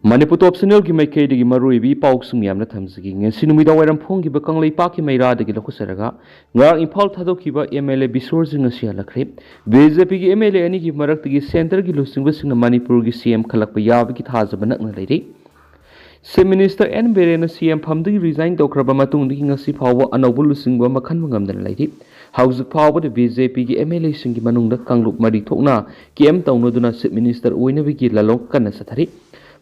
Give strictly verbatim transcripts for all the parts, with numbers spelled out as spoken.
ꯃꯅꯤꯄꯨꯔ ꯇꯣꯞ ꯆꯦꯅꯦꯜꯒꯤ ꯃꯥꯏꯀꯩꯗꯒꯤ ꯃꯔꯨꯑꯣꯏꯕ ꯏ ꯄꯥꯎꯁꯤꯡ ꯌꯥꯝꯅ ꯊꯝꯖꯒꯦ꯫ ꯉꯁꯤ ꯅꯨꯃꯤꯗꯥꯡ ꯋꯥꯏꯔꯝ ꯐꯣꯡꯈꯤꯕ ꯀꯪꯂꯩꯄꯥꯛꯀꯤ ꯃꯩꯔꯥꯗꯒꯤ ꯂꯧꯈꯠꯆꯔꯒ, ꯉꯔꯥꯡ ꯏꯝꯐꯥꯜ ꯊꯥꯗꯣꯛꯈꯤꯕ ꯑꯦꯝ ꯑꯦꯜ ꯑꯦ ꯕꯤꯁꯣꯔꯖꯤꯠ ꯉꯁꯤ ꯍꯜꯂꯛꯈ꯭ꯔꯦ꯫ ꯕꯤ ꯖꯦ ꯄꯤꯒꯤ ꯑꯦꯝ ꯑꯦꯜ ꯑꯦ ꯑꯅꯤꯒꯤ ꯃꯔꯛꯇꯒꯤ ꯁꯦꯟꯇꯔꯒꯤ ꯂꯨꯆꯤꯡꯕꯁꯤꯡꯅ ꯃꯅꯤꯄꯨꯔꯒꯤ ꯁꯤ ꯑꯦꯝ ꯈꯜꯂꯛꯄ ꯌꯥꯕꯒꯤ ꯊꯥꯖꯕ ꯅꯛꯅ ꯂꯩꯔꯤ꯫ ꯆꯤꯐ ꯃꯤꯅꯤꯁꯇꯔ ꯑꯦꯟ ꯕꯤꯔꯦꯟꯅ ꯁꯤ ꯑꯦꯝ ꯐꯝꯗꯒꯤ ꯔꯤꯖꯥꯏꯟ ꯇꯧꯈ꯭ꯔꯕ ꯃꯇꯨꯡꯗꯒꯤ ꯉꯁꯤ ꯐꯥꯎꯕ ꯑꯅꯧꯕ ꯂꯨꯆꯤꯡꯕ ꯑꯃ ꯈꯟꯕ ꯉꯝꯗꯅ ꯂꯩꯔꯤ꯫ ꯍꯧꯖꯤꯛ ꯐꯥꯎꯕꯗ ꯕꯤ ꯖꯦ ꯄꯤꯒꯤ ꯑꯦꯝ ꯑꯦꯜ ꯑꯦꯁꯤꯡꯒꯤ ꯃꯅꯨꯡꯗ ꯀꯥꯡꯂꯨꯞ ꯃꯔꯤ ꯊꯣꯛꯅ ꯀꯦꯝ ꯇꯧꯅꯗꯨꯅ ꯆꯤꯐ ꯃꯤꯅꯤꯁꯇꯔ ꯑꯣꯏꯅꯕꯒꯤ ꯂꯥꯂꯣꯡ ꯀꯟꯅ ꯆꯠꯊꯔꯤ꯫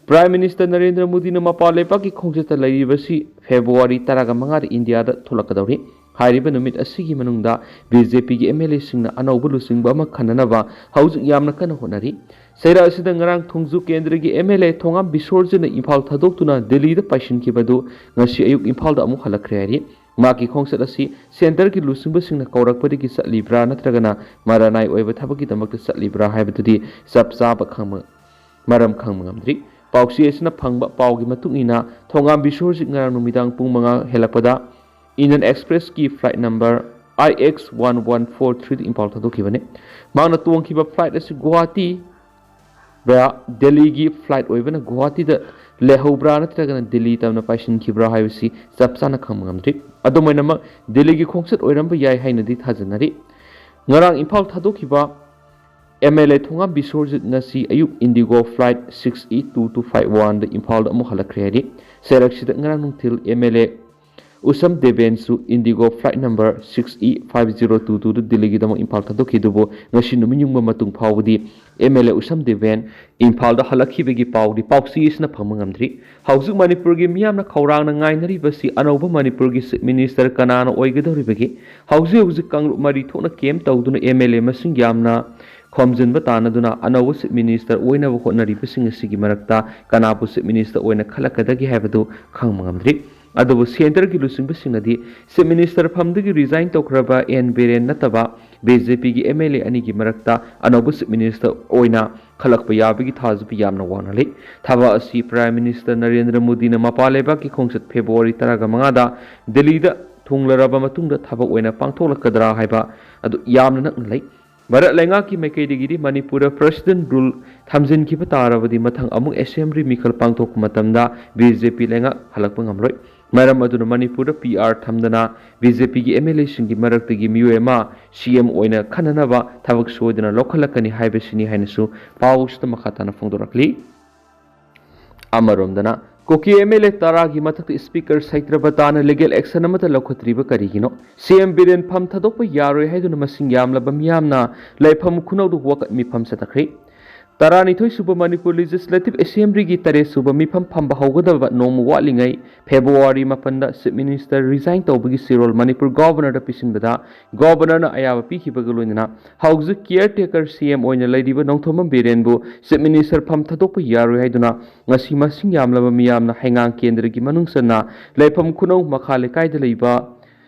ꯄ꯭ꯔꯥꯏꯝ ꯃꯤꯅꯤꯁꯇꯔ ꯅꯔꯦꯟꯗ꯭ꯔ ꯃꯣꯗꯤꯅ ꯃꯄꯥꯟ ꯂꯩꯕꯥꯛꯀꯤ ꯈꯣꯡꯆꯠꯇ ꯂꯩꯔꯤꯕꯁꯤ ꯐꯦꯕ꯭ꯔꯨꯋꯥꯔꯤ ꯇꯔꯥꯒ ꯃꯉꯥꯗ ꯏꯟꯗꯤꯌꯥꯗ ꯊꯣꯛꯂꯛꯀꯗꯧꯔꯤ꯫ ꯍꯥꯏꯔꯤꯕ ꯅꯨꯃꯤꯠ ꯑꯁꯤꯒꯤ ꯃꯅꯨꯡꯗ ꯕꯤ ꯖꯦ ꯄꯤꯒꯤ ꯑꯦꯝ ꯑꯦꯜ ꯑꯦꯁꯤꯡꯅ ꯑꯅꯧꯕ ꯂꯨꯆꯤꯡꯕ ꯑꯃ ꯈꯟꯅꯅꯕ ꯍꯧꯖꯤꯛ ꯌꯥꯝꯅ ꯀꯟꯅ ꯍꯣꯠꯅꯔꯤ꯫ ꯆꯩꯔꯥꯛ ꯑꯁꯤꯗ ꯉꯔꯥꯡ ꯊꯣꯡꯖꯨ ꯀꯦꯟꯗ꯭ꯔꯒꯤ ꯑꯦꯝ ꯑꯦꯜ ꯑꯦ ꯊꯣꯉꯥꯝ ꯕꯤꯁꯣꯔꯖꯤꯠꯅ ꯏꯝꯐꯥꯜ ꯊꯥꯗꯣꯛꯇꯨꯅ ꯗꯤꯜꯂꯤꯗ ꯄꯥꯏꯁꯤꯟꯈꯤꯕꯗꯨ ꯉꯁꯤ ꯑꯌꯨꯛ ꯏꯝꯐꯥꯜꯗ ꯑꯃꯨꯛ ꯍꯜꯂꯛꯈ꯭ꯔꯦ ꯍꯥꯏꯔꯤ꯫ ꯃꯍꯥꯛꯀꯤ ꯈꯣꯡꯆꯠ ꯑꯁꯤ ꯁꯦꯟꯇꯔꯒꯤ ꯂꯨꯆꯤꯡꯕꯁꯤꯡꯅ ꯀꯧꯔꯛꯄꯗꯒꯤ ꯆꯠꯂꯤꯕ꯭ꯔꯥ ꯅꯠꯇ꯭ꯔꯒꯅ ꯃꯔꯥꯅꯥꯏ ꯑꯣꯏꯕ ꯊꯕꯛꯀꯤꯗꯃꯛꯇ ꯆꯠꯂꯤꯕ꯭ꯔꯥ ꯍꯥꯏꯕꯗꯨꯗꯤ ꯆꯞ ꯆꯥꯕ ꯈꯪꯕ ꯃꯔꯝ ꯈꯪꯕ ꯉꯝꯗ꯭ꯔꯤ꯫ ꯄꯥꯎꯆꯦ ꯑꯁꯤꯅ ꯐꯪꯕ ꯄꯥꯎꯒꯤ ꯃꯇꯨꯡ ꯏꯟꯅ, ꯊꯣꯉꯥꯝ ꯕꯤꯁꯣꯔꯖꯤꯠ ꯉꯔꯥꯡ ꯅꯨꯃꯤꯗꯥꯡ ꯄꯨꯡ ꯃꯉꯥ ꯍꯦꯜꯂꯛꯄꯗ ꯏꯟꯗꯤꯌꯟ ꯑꯦꯛꯁꯄ꯭ꯔꯦꯁꯀꯤ ꯐ꯭ꯂꯥꯏꯠ ꯅꯝꯕꯔ ꯑꯥꯏ ꯑꯦꯛꯁ ꯋꯥꯟ ꯋꯥꯟ ꯐꯣꯔ ꯊ꯭ꯔꯤꯗ ꯏꯝꯐꯥꯜ ꯊꯥꯗꯣꯛꯈꯤꯕꯅꯤ꯫ ꯃꯍꯥꯛꯅ ꯇꯣꯡꯈꯤꯕ ꯐ꯭ꯂꯥꯏꯠ ꯑꯁꯤ ꯒꯨꯋꯥꯍꯥꯇꯤ ꯚꯌꯥ ꯗꯦꯜꯂꯤꯒꯤ ꯐ꯭ꯂꯥꯏꯠ ꯑꯣꯏꯕꯅ ꯒꯨꯋꯥꯍꯥꯇꯤꯗ ꯂꯩꯍꯧꯕ꯭ꯔꯥ ꯅꯠꯇ꯭ꯔꯒꯅ ꯗꯦꯜꯂꯤ ꯇꯝꯅ ꯄꯥꯏꯁꯤꯟꯈꯤꯕ꯭ꯔꯥ ꯍꯥꯏꯕꯁꯤ ꯆꯞ ꯆꯥꯅ ꯈꯪꯕ ꯉꯝꯗ꯭ꯔꯤ꯫ ꯑꯗꯨꯝ ꯑꯣꯏꯅꯃꯛ, ꯗꯦꯜꯂꯤꯒꯤ ꯈꯣꯡꯆꯠ ꯑꯣꯏꯔꯝꯕ ꯌꯥꯏ ꯍꯥꯏꯅꯗꯤ ꯊꯥꯖꯅꯔꯤ꯫ ꯉꯔꯥꯡ ꯏꯝꯐꯥꯜ ꯊꯥꯗꯣꯛꯈꯤꯕ M L A Thongam Bishwajit ꯉꯁꯤ ꯑꯌꯨꯛ indigo flight six E two two five ꯋꯥꯟꯗ ꯏꯝꯐꯥꯜꯗ ꯑꯃꯨꯛ ꯍꯜꯂꯛꯈ꯭ꯔꯦ ꯍꯥꯏꯔꯤ꯫ ꯆꯩꯔꯛꯁꯤꯗ ꯉꯔꯥꯡ ꯅꯨꯡꯊꯤꯜ ꯑꯦꯝ ꯑꯦꯜ ꯑꯦ ꯎꯁꯝ ꯗꯦꯕꯦꯟꯁꯨ indigo flight number six E five zero two ꯇꯨꯗ ꯗꯤꯜꯂꯤꯒꯤꯗꯃꯛ ꯏꯝꯐꯥꯜ ꯊꯥꯗꯣꯛꯈꯤ, ꯑꯗꯨꯕꯨ ꯉꯁꯤ ꯅꯨꯃꯤꯠ ꯌꯨꯡꯕ ꯃꯇꯨꯡ ꯐꯥꯎꯕꯗꯤ ꯑꯦꯝ ꯑꯦꯜ ꯑꯦ ꯎꯁꯝ ꯗꯦꯕꯦꯟ ꯏꯝꯐꯥꯜꯗ ꯍꯜꯂꯛꯈꯤꯕꯒꯤ ꯄꯥꯎꯗꯤ ꯄꯥꯎꯆꯦ ꯑꯁꯤꯅ ꯐꯪꯕ ꯉꯝꯗ꯭ꯔꯤ꯫ ꯍꯧꯖꯤꯛ ꯃꯅꯤꯄꯨꯔꯒꯤ ꯃꯤꯌꯥꯝꯅ ꯈꯧꯔꯥꯡꯅ ꯉꯥꯏꯅꯔꯤꯕꯁꯤ ꯑꯅꯧꯕ ꯃꯅꯤꯄꯨꯔꯒꯤ ꯆꯤꯐ ꯃꯤꯅꯤꯁꯇꯔ ꯀꯅꯥꯅ ꯑꯣꯏꯒꯗꯧꯔꯤꯕꯒꯦ? ꯍꯧꯖꯤꯛ ꯍꯧꯖꯤꯛ ꯀꯥꯡꯂꯨꯞ ꯃꯔꯤ ꯊꯣꯛꯅ ꯀꯦꯝ ꯇꯧꯗꯨꯅ ꯑꯦꯝ ꯑꯦꯜ ꯑꯦ ꯃꯁꯤꯡ ꯌꯥꯝꯅ ꯈꯣꯝꯖꯤꯟꯕ ꯇꯥꯟꯅꯗꯨꯅ ꯑꯅꯧꯕ ꯆꯤꯐ ꯃꯤꯅꯤꯁꯇꯔ ꯑꯣꯏꯅꯕ ꯍꯣꯠꯅꯔꯤꯕꯁꯤꯡ ꯑꯁꯤꯒꯤ ꯃꯔꯛꯇ ꯀꯅꯥꯕꯨ ꯆꯤꯐ ꯃꯤꯅꯤꯁꯇꯔ ꯑꯣꯏꯅ ꯈꯜꯂꯛꯀꯗꯒꯦ ꯍꯥꯏꯕꯗꯨ ꯈꯪꯕ ꯉꯝꯗ꯭ꯔꯤ꯫ ꯑꯗꯨꯕꯨ ꯁꯦꯟꯇꯔꯒꯤ ꯂꯨꯆꯤꯡꯕꯁꯤꯡꯅꯗꯤ ꯆꯤꯐ ꯃꯤꯅꯤꯁꯇꯔ ꯐꯝꯗꯒꯤ ꯔꯤꯖꯥꯏꯟ ꯇꯧꯈ꯭ꯔꯕ ꯑꯦꯟ ꯕꯤꯔꯦꯟ ꯅꯠꯇꯕ ꯕꯤ ꯖꯦ ꯄꯤꯒꯤ ꯑꯦꯝ ꯑꯦꯜ ꯑꯦ ꯑꯅꯤꯒꯤ ꯃꯔꯛꯇ ꯑꯅꯧꯕ ꯆꯤꯐ ꯃꯤꯅꯤꯁꯇꯔ ꯑꯣꯏꯅ ꯈꯜꯂꯛꯄ ꯌꯥꯕꯒꯤ ꯊꯥꯖꯕ ꯌꯥꯝꯅ ꯋꯥꯡꯅ ꯂꯩ꯫ ꯊꯕꯛ ꯑꯁꯤ ꯄ꯭ꯔꯥꯏꯝ ꯃꯤꯅꯤꯁꯇꯔ ꯅꯔꯦꯟꯗ꯭ꯔ ꯃꯣꯗꯤꯅ ꯃꯄꯥꯟ ꯂꯩꯕꯥꯛꯀꯤ ꯈꯣꯡꯆꯠ ꯐꯦꯕ꯭ꯔꯨꯋꯥꯔꯤ ꯇꯔꯥꯒ ꯃꯉꯥꯗ ꯗꯤꯜꯂꯤꯗ ꯊꯨꯡꯂꯔꯕ ꯃꯇꯨꯡꯗ ꯊꯕꯛ ꯑꯣꯏꯅ ꯄꯥꯡꯊꯣꯛꯂꯛꯀꯗ꯭ꯔꯥ ꯍꯥꯏꯕ ꯑꯗꯨ ꯌꯥꯝꯅ ꯅꯛꯅ ꯂꯩ꯫ ꯚꯥꯔꯠ ꯂꯩꯉꯥꯛꯀꯤ ꯃꯥꯏꯀꯩꯗꯒꯤꯗꯤ ꯃꯅꯤꯄꯨꯔꯗ President Rule ꯊꯝꯖꯤꯟꯈꯤꯕ ꯇꯥꯔꯕꯗꯤ ꯃꯊꯪ ꯑꯃꯨꯛ Assembly ꯃꯤꯈꯜ ꯄꯥꯡꯊꯣꯛꯄ ꯃꯇꯝꯗ B J P ꯂꯩꯉꯥꯛ ꯍꯜꯂꯛꯄ ꯉꯝꯂꯣꯏ꯫ ꯃꯔꯝ ꯑꯗꯨꯅ ꯃꯅꯤꯄꯨꯔꯗ P R ꯊꯝꯗꯅ B J P ꯒꯤ M L A ꯁꯤꯡꯒꯤ ꯃꯔꯛꯇꯒꯤ ꯃꯤꯑꯣꯏ ꯑꯃ C M ꯑꯣꯏꯅ ꯈꯟꯅꯅꯕ ꯊꯕꯛ ꯁꯣꯏꯗꯅ ꯂꯧꯈꯠꯂꯛꯀꯅꯤ ꯍꯥꯏꯕꯁꯤꯅꯤ ꯍꯥꯏꯅꯁꯨ ꯄꯥꯎꯁꯤꯗ ꯃꯈꯥ ꯇꯥꯅ ꯐꯣꯡꯗꯣꯔꯛꯂꯤ꯫ ꯑꯃꯔꯣꯝꯗꯅ ꯀꯨꯀꯤ M L A ꯇꯔꯥꯒꯤ ꯃꯊꯛꯇ Speaker ꯁꯩꯇ꯭ꯔꯕꯇꯥꯅ legal action ꯑꯃꯠꯇ ꯂꯧꯈꯠꯇ꯭ꯔꯤꯕ ꯀꯔꯤꯒꯤꯅꯣ? C M ꯕꯤꯔꯦꯟ ꯐꯝ ꯊꯥꯗꯣꯛꯄ ꯌꯥꯔꯣꯏ ꯍꯥꯏꯗꯨꯅ ꯃꯁꯤꯡ ꯌꯥꯝꯂꯕ ꯃꯤꯌꯥꯝꯅ ꯂꯩꯐꯝ ꯈꯨꯅꯧꯗ ꯋꯥꯀꯠ ꯃꯤꯐꯝ ꯆꯠꯊꯈ꯭ꯔꯤ꯫ ꯇꯔꯥꯅꯤꯊꯣꯏ ꯁꯨꯕ ꯃꯅꯤꯄꯨꯔ Legislative Assembly ꯒꯤ ꯇꯔꯦꯠ ꯁꯨꯕ ꯃꯤꯐꯝ ꯐꯝꯕ ꯍꯧꯒꯗꯕ ꯅꯣꯡꯃ ꯋꯥꯠꯂꯤꯉꯩ February ꯃꯥꯄꯟꯗ Chief Minister resign ꯇꯧꯕꯒꯤ ꯆꯦꯔꯣꯜ ꯃꯅꯤꯄꯨꯔ Governor ꯗ ꯄꯤꯁꯤꯟꯕꯗ Governor ꯅ ꯑꯌꯥꯕ ꯄꯤꯈꯤꯕꯒ ꯂꯣꯏꯅꯅ ꯍꯧꯖꯤꯛ caretaker C M ꯑꯣꯏꯅ ꯂꯩꯔꯤꯕ ꯅꯣꯡꯊꯣꯝꯕꯝ ꯕꯤꯔꯦꯟꯕꯨ Chief Minister ꯐꯝ ꯊꯥꯗꯣꯛꯄ ꯌꯥꯔꯣꯏ ꯍꯥꯏꯗꯨꯅ ꯉꯁꯤ ꯃꯁꯤꯡ ꯌꯥꯝꯂꯕ ꯃꯤꯌꯥꯝꯅ ꯍꯩꯉꯥꯡ ꯀꯦꯟꯗ꯭ꯔꯒꯤ ꯃꯅꯨꯡ ꯆꯟꯅ ꯂꯩꯐꯝ ꯈꯨꯅꯧ ꯃꯈꯥ ꯂꯩꯀꯥꯏꯗ ꯂꯩꯕ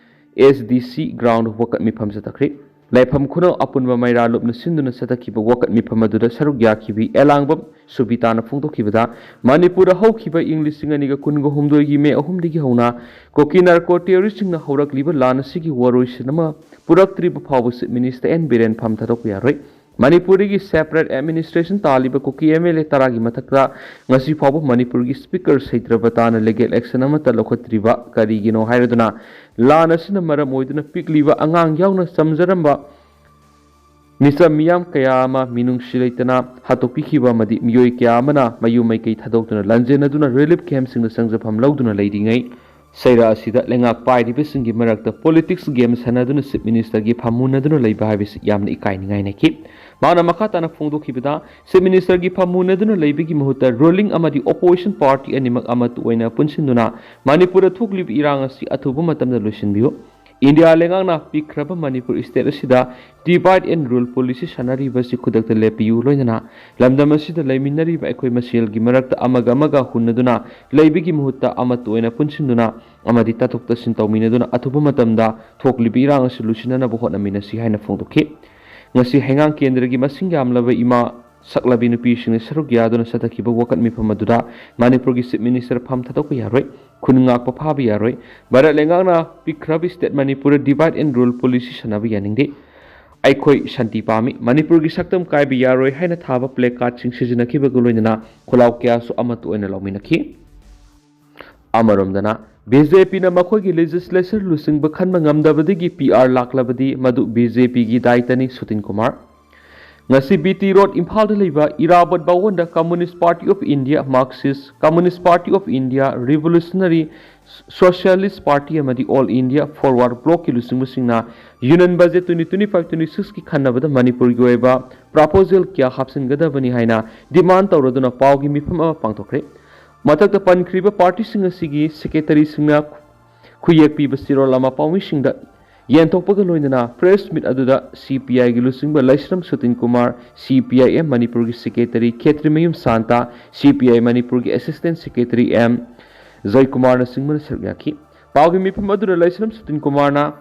S D C ground ꯗ ꯋꯥꯀꯠ ꯃꯤꯐꯝ ꯆꯠꯊꯈ꯭ꯔꯤ꯫ ꯂꯩꯐꯝ ꯈꯨꯅꯧ ꯑꯄꯨꯟꯕ ꯃꯩꯔꯥ ꯂꯨꯞꯅ ꯁꯤꯟꯗꯨꯅ ꯆꯠꯊꯈꯤꯕ ꯋꯥꯀꯠ ꯃꯤꯐꯝ ꯑꯗꯨꯗ ꯁꯔꯨꯛ ꯌꯥꯈꯤꯕꯤ ꯑꯦꯂꯥꯡꯕꯝ ꯁꯨꯕꯤꯇꯥꯅ ꯐꯣꯡꯗꯣꯛꯈꯤꯕꯗ, ꯃꯅꯤꯄꯨꯔꯗ ꯍꯧꯈꯤꯕ ꯏꯪ ꯂꯤꯁꯤꯡ ꯑꯅꯤꯒ ꯀꯨꯟꯒ ꯍꯨꯝꯗꯣꯏꯒꯤ May ꯑꯍꯨꯝꯗꯒꯤ ꯍꯧꯅ ꯀꯨꯀꯤ narco terrorist ꯁꯤꯡꯅ ꯍꯧꯔꯛꯂꯤꯕ ꯂꯥꯟ ꯑꯁꯤꯒꯤ ꯋꯥꯔꯣꯏꯁꯤꯟ ꯑꯃ ꯄꯨꯔꯛꯇ꯭ꯔꯤꯕ ꯐꯥꯎꯕ Chief Minister N ꯕꯤꯔꯦꯟ ꯐꯝ ꯊꯥꯗꯣꯛꯄ ꯌꯥꯔꯣꯏ꯫ ꯃꯅꯤꯄꯨꯔꯗꯒꯤ separate administration ꯇꯥꯜꯂꯤꯕ Kuki M L A ꯇꯔꯥꯒꯤ ꯃꯊꯛꯇ ꯉꯁꯤ ꯐꯥꯎꯕ ꯃꯅꯤꯄꯨꯔꯒꯤ Speaker ꯁꯩꯇ꯭ꯔꯕꯇꯥꯅ legal action ꯑꯃꯠꯇ ꯂꯧꯈꯠꯇ꯭ꯔꯤꯕ ꯀꯔꯤꯒꯤꯅꯣ ꯍꯥꯏꯔꯗꯨꯅ, ꯂꯥꯟ ꯑꯁꯤꯅ ꯃꯔꯝ ꯑꯣꯏꯗꯨꯅ ꯄꯤꯛꯂꯤꯕ ꯑꯉꯥꯡ ꯌꯥꯎꯅ ꯆꯝꯖꯔꯝꯕ ꯃꯤꯆꯝ ꯃꯤꯌꯥꯝ ꯀꯌꯥ ꯑꯃ ꯃꯤꯅꯨꯡꯁꯤ ꯂꯩꯇꯅ ꯍꯥꯠꯇꯣꯛꯄꯤꯈꯤꯕ ꯑꯃꯗꯤ ꯃꯤꯑꯣꯏ ꯀꯌꯥ ꯑꯃꯅ ꯃꯌꯨꯝ ꯃꯩꯀꯩ ꯊꯥꯗꯣꯛꯇꯨꯅ ꯂꯥꯟꯖꯦꯟꯅꯗꯨꯅ relief camp ꯁꯤꯡꯗ ꯆꯪꯖꯐꯝ ꯂꯧꯗꯨꯅ ꯂꯩꯔꯤꯉꯩ, ꯆꯩꯔꯥ ꯑꯁꯤꯗ ꯂꯩꯉꯥꯛ ꯄꯥꯏꯔꯤꯕꯁꯤꯡꯒꯤ ꯃꯔꯛꯇ politics game ꯁꯥꯟꯅꯗꯨꯅ Chief Minister ꯒꯤ ꯐꯝ ꯃꯨꯟꯅꯗꯨꯅ ꯂꯩꯕ ꯍꯥꯏꯕꯁꯤ ꯌꯥꯝꯅ ꯏꯀꯥꯏꯅꯤꯡꯉꯥꯏꯅꯤ꯫ ꯃꯍꯥꯛꯅ ꯃꯈꯥ ꯇꯥꯅ ꯐꯣꯡꯗꯣꯛꯈꯤꯕꯗ, Chief Minister ꯒꯤ ꯐꯝ ꯃꯨꯟꯅꯗꯨꯅ ꯂꯩꯕꯒꯤ ꯃꯍꯨꯠꯇ ruling ꯑꯃꯗꯤ opposition party ꯑꯅꯤꯃꯛ ꯑꯃꯠꯇ ꯑꯣꯏꯅ ꯄꯨꯟꯁꯤꯟꯗꯨꯅ ꯃꯅꯤꯄꯨꯔꯗ ꯊꯣꯛꯂꯤꯕ ꯏꯔꯥꯡ ꯑꯁꯤ ꯑꯊꯨꯕ ꯃꯇꯝꯗ ꯂꯣꯏꯁꯤꯟꯕꯤꯌꯨ꯫ ꯏꯟꯗꯤꯌꯥ ꯂꯩꯉꯥꯛꯅ ꯄꯤꯛꯈ꯭ꯔꯕ ꯃꯅꯤꯄꯨꯔ state ꯑꯁꯤꯗ divide and rule policy ꯁꯥꯟꯅꯔꯤꯕ ꯑꯁꯤ ꯈꯨꯗꯛꯇ ꯂꯦꯞꯄꯤꯌꯨ, ꯂꯣꯏꯅꯅ ꯂꯝꯗꯝ ꯑꯁꯤꯗ ꯂꯩꯃꯤꯟꯅꯔꯤꯕ ꯑꯩꯈꯣꯏ ꯃꯁꯦꯜꯒꯤ ꯃꯔꯛꯇ ꯑꯃꯒ ꯑꯃꯒ ꯍꯨꯟꯅꯗꯨꯅ ꯂꯩꯕꯒꯤ ꯃꯍꯨꯠꯇ ꯑꯃꯠꯇ ꯑꯣꯏꯅ ꯄꯨꯟꯁꯤꯟꯗꯨꯅ ꯑꯃꯗꯤ ꯇꯥꯊꯣꯛ ꯇꯥꯁꯤꯟ ꯇꯧꯃꯤꯟꯅꯗꯨꯅ ꯑꯊꯨꯕ ꯃꯇꯝꯗ ꯊꯣꯛꯂꯤꯕ ꯏꯔꯥꯡ ꯑꯁꯤ ꯂꯣꯏꯁꯤꯟꯅꯅꯕ ꯍꯣꯠꯅꯃꯤꯟꯅꯁꯤ ꯍꯥꯏꯅ ꯐꯣꯡꯗꯣꯛꯈꯤ꯫ ꯉꯁꯤ ꯍꯩꯉꯥꯡ ꯀꯦꯟꯗ꯭ꯔꯒꯤ ꯃꯁꯤꯡ ꯌꯥꯝꯂꯕ ꯏꯃꯥ ꯁꯛꯂꯕꯤ ꯅꯨꯄꯤꯁꯤꯡꯅ ꯁꯔꯨꯛ ꯌꯥꯗꯨꯅ ꯆꯠꯊꯈꯤꯕ ꯋꯥꯀꯠ ꯃꯤꯐꯝ ꯑꯗꯨꯗ ꯃꯅꯤꯄꯨꯔꯒꯤ Chief Minister ꯐꯝ ꯊꯥꯗꯣꯛꯄ ꯌꯥꯔꯣꯏ, ꯈꯨꯟ ꯉꯥꯛꯄ ꯐꯥꯕ ꯌꯥꯔꯣꯏ, ꯚꯥꯔꯠ ꯂꯩꯉꯥꯛꯅ ꯄꯤꯛꯈ꯭ꯔꯕ state ꯃꯅꯤꯄꯨꯔꯗ divide and rule policy ꯁꯥꯟꯅꯕ ꯌꯥꯅꯤꯡꯗꯦ꯫ "ꯑꯩꯈꯣꯏ ꯁꯥꯟꯇꯤ ꯄꯥꯝꯃꯤ, ꯃꯅꯤꯄꯨꯔꯒꯤ ꯁꯛꯇꯝ ꯀꯥꯏꯕ ꯌꯥꯔꯣꯏ" ꯍꯥꯏꯅ ꯊꯥꯕ placardꯁꯤꯡ ꯁꯤꯖꯤꯟꯅꯈꯤꯕꯒ ꯂꯣꯏꯅꯅ ꯈꯣꯜꯂꯥꯎ ꯀꯌꯥꯁꯨ ꯑꯃꯠꯇ ꯑꯣꯏꯅ ꯂꯧꯃꯤꯟꯅꯈꯤ꯫ ꯑꯃꯔꯣꯝꯗꯅ, ꯕꯤ ꯖꯦ ꯄꯤꯅ ꯃꯈꯣꯏꯒꯤ legislature ꯂꯨꯆꯤꯡꯕ ꯈꯟꯕ ꯉꯝꯗꯕꯗꯒꯤ ꯄꯤ ꯑꯥꯔ ꯂꯥꯛꯂꯕꯗꯤ ꯃꯗꯨ ꯕꯤ ꯖꯦ ꯄꯤꯒꯤ ꯗꯥꯏꯇꯅꯤ, ꯁꯨꯇꯤꯟ ꯀꯨꯃꯥꯔ꯫ ꯉꯁꯤ ꯕꯤ ꯇꯤ ꯔꯣꯗ, ꯏꯝꯐꯥꯜꯗ ꯂꯩꯕ ꯏꯔꯥꯕꯣꯠ ꯚꯋꯟꯗ Communist Party of India, Marxist, Communist Party of India, Revolutionary Socialist Party ꯑꯃꯗꯤ All India Forward Blocꯀꯤ ꯂꯨꯆꯤꯡꯕꯁꯤꯡꯅ Union Budget twenty twenty-five twenty-sixꯀꯤ ꯈꯟꯅꯕꯗ ꯃꯅꯤꯄꯨꯔꯒꯤ ꯑꯣꯏꯕ proposal ꯀꯌꯥ ꯍꯥꯞꯆꯤꯟꯒꯗꯕꯅꯤ ꯍꯥꯏꯅ demand ꯇꯧꯔꯗꯨꯅ ꯄꯥꯎꯒꯤ ꯃꯤꯐꯝ ꯑꯃ ꯄꯥꯡꯊꯣꯛꯈ꯭ꯔꯦ꯫ ꯃꯊꯛꯇ ꯄꯟꯈ꯭ꯔꯤꯕ partyꯁꯤꯡ ꯑꯁꯤꯒꯤ secretaryꯁꯤꯡꯅ ꯈꯨꯌꯦꯛ ꯄꯤꯕ ꯆꯦꯔꯣꯜ ꯑꯃ ꯄꯥꯎꯃꯤꯁꯤꯡꯗ ꯌꯦꯟꯊꯣꯛꯄꯒ ꯂꯣꯏꯅꯅ press meet ꯑꯗꯨꯗ ꯁꯤ ꯄꯤ ꯑꯥꯏꯒꯤ ꯂꯨꯆꯤꯡꯕ ꯂꯩꯁ꯭ꯔꯝ ꯁꯨꯇꯤꯟ ꯀꯨꯃꯥꯔ, ꯁꯤ ꯄꯤ ꯑꯥꯏ ꯑꯦꯝ ꯃꯅꯤꯄꯨꯔꯒꯤ secretary ꯈꯦꯇ꯭ꯔꯤꯃꯌꯨꯝ ꯁꯥꯟꯇ, ꯁꯤ ꯄꯤ ꯑꯥꯏ ꯃꯅꯤꯄꯨꯔꯒꯤ assistant secretary ꯑꯦꯝ ꯖꯌꯀꯨꯃꯥꯔꯅꯆꯤꯡꯕꯅ ꯁꯔꯨꯛ ꯌꯥꯈꯤ꯫ ꯄꯥꯎꯒꯤ ꯃꯤꯐꯝ ꯑꯗꯨꯗ ꯂꯩꯁ꯭ꯔꯝ ꯁꯨꯇꯤꯟ ꯀꯨꯃꯥꯔꯅ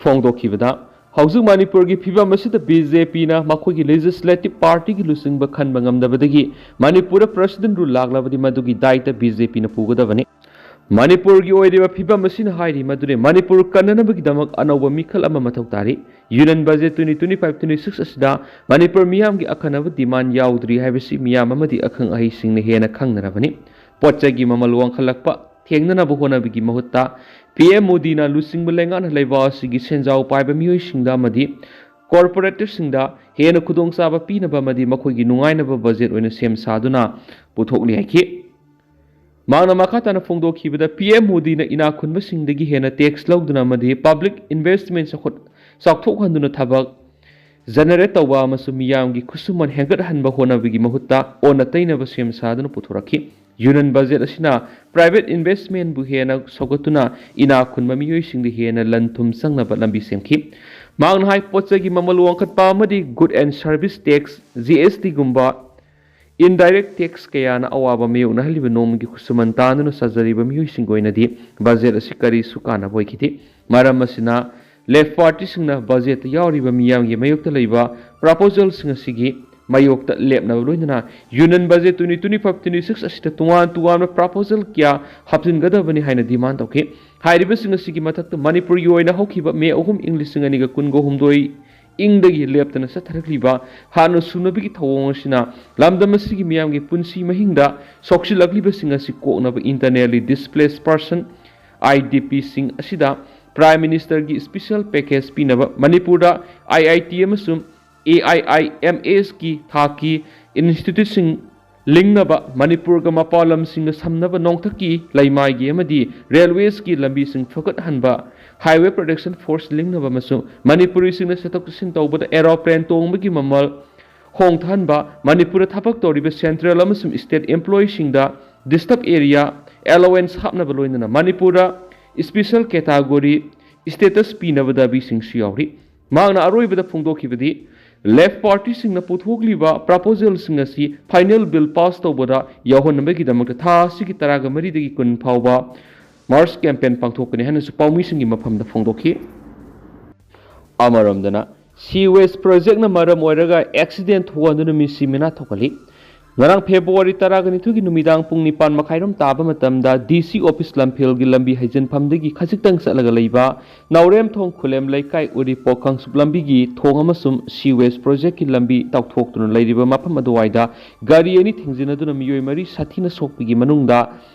ꯐꯣꯡꯗꯣꯛꯈꯤꯕꯗ, ꯍꯧꯖꯤꯛ ꯃꯅꯤꯄꯨꯔꯒꯤ ꯐꯤꯕꯝ ꯑꯁꯤꯗ ꯕꯤ ꯖꯦ ꯄꯤꯅ ꯃꯈꯣꯏꯒꯤ legislative partyꯒꯤ ꯂꯨꯆꯤꯡꯕ ꯈꯟꯕ ꯉꯝꯗꯕꯗꯒꯤ ꯃꯅꯤꯄꯨꯔꯗ president rule ꯂꯥꯛꯂꯕꯗꯤ ꯃꯗꯨꯒꯤ ꯗꯥꯏꯇ ꯕꯤ ꯖꯦ ꯄꯤꯅ ꯄꯨꯒꯗꯕꯅꯤ꯫ ꯃꯅꯤꯄꯨꯔꯒꯤ ꯑꯣꯏꯔꯤꯕ ꯐꯤꯕꯝ ꯑꯁꯤꯅ ꯍꯥꯏꯔꯤ ꯃꯗꯨꯗꯤ ꯃꯅꯤꯄꯨꯔ ꯀꯟꯅꯅꯕꯒꯤꯗꯃꯛ ꯑꯅꯧꯕ ꯃꯤꯈꯜ ꯑꯃ ꯃꯊꯧ ꯇꯥꯔꯤ꯫ Union Budget twenty twenty-five twenty-six ꯑꯁꯤꯗ ꯃꯅꯤꯄꯨꯔ ꯃꯤꯌꯥꯝꯒꯤ ꯑꯈꯟꯅꯕ demand ꯌꯥꯎꯗ꯭ꯔꯤ ꯍꯥꯏꯕꯁꯤ ꯃꯤꯌꯥꯝ ꯑꯃꯗꯤ ꯑꯈꯪ ꯑꯍꯩꯁꯤꯡꯅ ꯍꯦꯟꯅ ꯈꯪꯅꯔꯕꯅꯤ꯫ ꯄꯣꯠ ꯆꯩꯒꯤ ꯃꯃꯜ ꯋꯥꯡꯈꯠꯂꯛꯄ ꯊꯦꯡꯅꯅꯕ ꯍꯣꯠꯅꯕꯒꯤ ꯃꯍꯨꯠꯇ, ꯄꯤ ꯑꯦꯝ ꯃꯣꯗꯤꯅ ꯂꯨꯆꯤꯡꯕ ꯂꯩꯉꯥꯛꯅ ꯂꯩꯕꯥꯛ ꯑꯁꯤꯒꯤ ꯁꯦꯟꯖꯥꯎ ꯄꯥꯏꯕ ꯃꯤꯑꯣꯏꯁꯤꯡꯗ ꯑꯃꯗꯤ corporateꯁꯤꯡꯗ ꯍꯦꯟꯅ ꯈꯨꯗꯣꯡꯆꯥꯕ ꯄꯤꯅꯕ ꯑꯃꯗꯤ ꯃꯈꯣꯏꯒꯤ ꯅꯨꯡꯉꯥꯏꯅꯕ budget ꯑꯣꯏꯅ ꯁꯦꯝ ꯁꯥꯗꯨꯅ ꯄꯨꯊꯣꯛꯂꯤ ꯍꯥꯏꯈꯤ꯫ ꯃꯍꯥꯛꯅ ꯃꯈꯥ ꯇꯥꯅ ꯐꯣꯡꯗꯣꯛꯈꯤꯕꯗ, ꯄꯤ ꯑꯦꯝ ꯃꯣꯗꯤꯅ ꯏꯅꯥꯛ ꯈꯨꯟꯕꯁꯤꯡꯗꯒꯤ ꯍꯦꯟꯅ tax ꯂꯧꯗꯨꯅ ꯑꯃꯗꯤ public investment ꯆꯥꯎꯈꯠ-, ꯆꯥꯎꯊꯣꯛꯍꯟꯗꯨꯅ ꯊꯕꯛ generate ꯇꯧꯕ ꯑꯃꯁꯨꯡ ꯃꯤꯌꯥꯝꯒꯤ ꯈꯨꯠꯁꯨꯃꯟ ꯍꯦꯟꯒꯠꯍꯟꯕ ꯍꯣꯠꯅꯕꯒꯤ ꯃꯍꯨꯠꯇ ꯑꯣꯟꯅ ꯇꯩꯅꯕ ꯁꯦꯝ ꯁꯥꯗꯨꯅ ꯄꯨꯊꯣꯔꯛꯈꯤ꯫ Union Budget ꯑꯁꯤꯅ private investmentꯕꯨ ꯍꯦꯟꯅ ꯁꯧꯒꯠꯇꯨꯅ ꯏꯅꯥꯛ ꯈꯨꯟꯕ ꯃꯤꯑꯣꯏꯁꯤꯡꯗ ꯍꯦꯟꯅ ꯂꯟ ꯊꯨꯝ ꯆꯪꯅꯕ ꯂꯝꯕꯤ ꯁꯦꯝꯈꯤ꯫ ꯃꯍꯥꯛꯅ ꯍꯥꯏ, ꯄꯣꯠ ꯆꯩꯒꯤ ꯃꯃꯜ ꯋꯥꯡꯈꯠꯄ ꯑꯃꯗꯤ good and service tax, G S Tꯒꯨꯝꯕ indirect tax ꯀꯌꯥꯅ ꯑꯋꯥꯕ ꯃꯥꯌꯣꯛꯅꯍꯜꯂꯤꯕ ꯅꯣꯡꯃꯒꯤ ꯈꯨꯠꯁꯨꯃꯟ ꯇꯥꯟꯗꯨꯅ ꯆꯥꯖꯔꯤꯕ ꯃꯤꯑꯣꯏꯁꯤꯡꯒꯤ ꯑꯣꯏꯅꯗꯤ budget ꯑꯁꯤ ꯀꯔꯤꯁꯨ ꯀꯥꯟꯅꯕ ꯑꯣꯏꯈꯤꯗꯦ꯫ ꯃꯔꯝ ꯑꯁꯤꯅ, left partyꯁꯤꯡꯅ budgetꯇ ꯌꯥꯎꯔꯤꯕ ꯃꯤꯌꯥꯝꯒꯤ ꯃꯥꯌꯣꯛꯇ ꯂꯩꯕ proposalꯁꯤꯡ ꯑꯁꯤꯒꯤ ꯃꯥꯌꯣꯛꯇ ꯂꯦꯞꯅꯕ ꯂꯣꯏꯅꯅ Union Budget twenty twenty-five twenty-six ꯑꯁꯤꯗ ꯇꯣꯉꯥꯟ ꯇꯣꯉꯥꯟꯕ proposal ꯀꯌꯥ ꯍꯥꯞꯆꯤꯟꯒꯗꯕꯅꯤ ꯍꯥꯏꯅ demand ꯇꯧꯈꯤ꯫ ꯍꯥꯏꯔꯤꯕꯁꯤꯡ ꯑꯁꯤꯒꯤ ꯃꯊꯛꯇ, ꯃꯅꯤꯄꯨꯔꯒꯤ ꯑꯣꯏꯅ ꯍꯧꯈꯤꯕ May ꯑꯍꯨꯝ, ꯏꯪ ꯂꯤꯁꯤꯡ ꯑꯅꯤꯒ ꯀꯨꯟꯒ ꯍꯨꯝꯗꯣꯏ ꯏꯪꯗꯒꯤ ꯂꯦꯞꯇꯅ ꯆꯠꯊꯔꯛꯂꯤꯕ ꯍꯥꯟꯅ ꯁꯨꯅꯕꯒꯤ ꯊꯧꯑꯣꯡ ꯑꯁꯤꯅ ꯂꯝꯗꯝ ꯑꯁꯤꯒꯤ ꯃꯤꯌꯥꯝꯒꯤ ꯄꯨꯟꯁꯤ ꯃꯍꯤꯡꯗ ꯁꯣꯛꯆꯤꯜꯂꯛꯂꯤꯕꯁꯤꯡ ꯑꯁꯤ ꯀꯣꯛꯅꯕ Internally Displaced Person, I D P, ꯁꯤꯡ ꯑꯁꯤꯗ Prime Minister ꯒꯤ special package ꯄꯤꯅꯕ ꯃꯅꯤꯄꯨꯔꯗ I I T ꯑꯃꯁꯨꯡ A I I M S ꯀꯤ ꯊꯥꯛꯀꯤ institute ꯁꯤꯡ ꯂꯤꯡꯅꯕ, ꯃꯅꯤꯄꯨꯔꯒ ꯃꯄꯥꯟ ꯂꯝꯁꯤꯡꯒ ꯁꯝꯅꯕ ꯅꯣꯡꯊꯛꯀꯤ, ꯂꯩꯃꯥꯏꯒꯤ ꯑꯃꯗꯤ railways ꯀꯤ ꯂꯝꯕꯤꯁꯤꯡ ꯐꯒꯠꯍꯟꯕ, Highway Protection Force ꯂꯤꯡꯅꯕ ꯑꯃꯁꯨꯡ ꯃꯅꯤꯄꯨꯔꯤꯁꯤꯡꯅ ꯆꯠꯊꯣꯛ ꯆꯠꯁꯤꯟ ꯇꯧꯕꯗ aeroplane ꯇꯣꯡꯕꯒꯤ ꯃꯃꯜ ꯍꯣꯡꯊꯍꯟꯕ, ꯃꯅꯤꯄꯨꯔꯗ ꯊꯕꯛ ꯇꯧꯔꯤꯕ central ꯑꯃꯁꯨꯡ state employee ꯁꯤꯡꯗ disturb area allowance ꯍꯥꯞꯅꯕ, ꯂꯣꯏꯅꯅ ꯃꯅꯤꯄꯨꯔꯗ special category status ꯄꯤꯅꯕ ꯗꯥꯕꯤꯁꯤꯡꯁꯨ ꯌꯥꯎꯔꯤ꯫ ꯃꯍꯥꯛꯅ ꯑꯔꯣꯏꯕꯗ ꯐꯣꯡꯗꯣꯛꯈꯤꯕꯗꯤ, Left party ꯁꯤꯡꯅ ꯄꯨꯊꯣꯛꯂꯤꯕ proposal ꯁꯤꯡ ꯑꯁꯤ final bill pass ꯇꯧꯕꯗ ꯌꯥꯎꯍꯟꯅꯕꯒꯤꯗꯃꯛꯇ ꯊꯥ ꯑꯁꯤꯒꯤ ꯇꯔꯥꯒ ꯃꯔꯤꯗꯒꯤ ꯀꯨꯟ ꯐꯥꯎꯕ March campaign ꯄꯥꯡꯊꯣꯛꯀꯅꯤ ꯍꯥꯏꯅꯁꯨ ꯄꯥꯎꯃꯤꯁꯤꯡꯒꯤ ꯃꯐꯝꯗ ꯐꯣꯡꯗꯣꯛꯈꯤ꯫ ꯑꯃꯔꯣꯝꯗꯅ, Sewage project ꯅ ꯃꯔꯝ ꯑꯣꯏꯔꯒ accident ꯊꯣꯛꯍꯟꯗꯨꯅ ꯃꯤꯁꯤ ꯃꯤꯅꯥ ꯊꯣꯛꯍꯜꯂꯤ꯫ ꯉꯔꯥꯡ February ꯇꯔꯥꯒ ꯅꯤꯊꯣꯏꯒꯤ ꯅꯨꯃꯤꯗꯥꯡ ꯄꯨꯡ ꯅꯤꯄꯥꯟ ꯃꯈꯥꯏꯔꯣꯝ ꯇꯥꯕ ꯃꯇꯝꯗ D C office ꯂꯝꯐꯦꯜꯒꯤ ꯂꯝꯕꯤ ꯍꯩꯖꯤꯟꯐꯝꯗꯒꯤ ꯈꯖꯤꯛꯇꯪ ꯆꯠꯂꯒ ꯂꯩꯕ ꯅꯥꯎꯔꯦꯝꯊꯣꯡ ꯈꯨꯂꯦꯝ ꯂꯩꯀꯥꯏ ꯎꯔꯤꯄꯣꯛ ꯀꯥꯡꯆꯨꯞ ꯂꯝꯕꯤꯒꯤ ꯊꯣꯡ ꯑꯃꯁꯨꯡ Sewage project ꯀꯤ ꯂꯝꯕꯤ ꯇꯥꯎꯊꯣꯛꯇꯨꯅ ꯂꯩꯔꯤꯕ ꯃꯐꯝ ꯑꯗꯨꯋꯥꯏꯗ ꯒꯥꯔꯤ ꯑꯅꯤ ꯊꯦꯡꯖꯤꯟꯅꯗꯨꯅ ꯃꯤꯑꯣꯏ ꯃꯔꯤ ꯁꯥꯊꯤꯅ ꯁꯣꯛꯄꯒꯤ ꯃꯅꯨꯡꯗ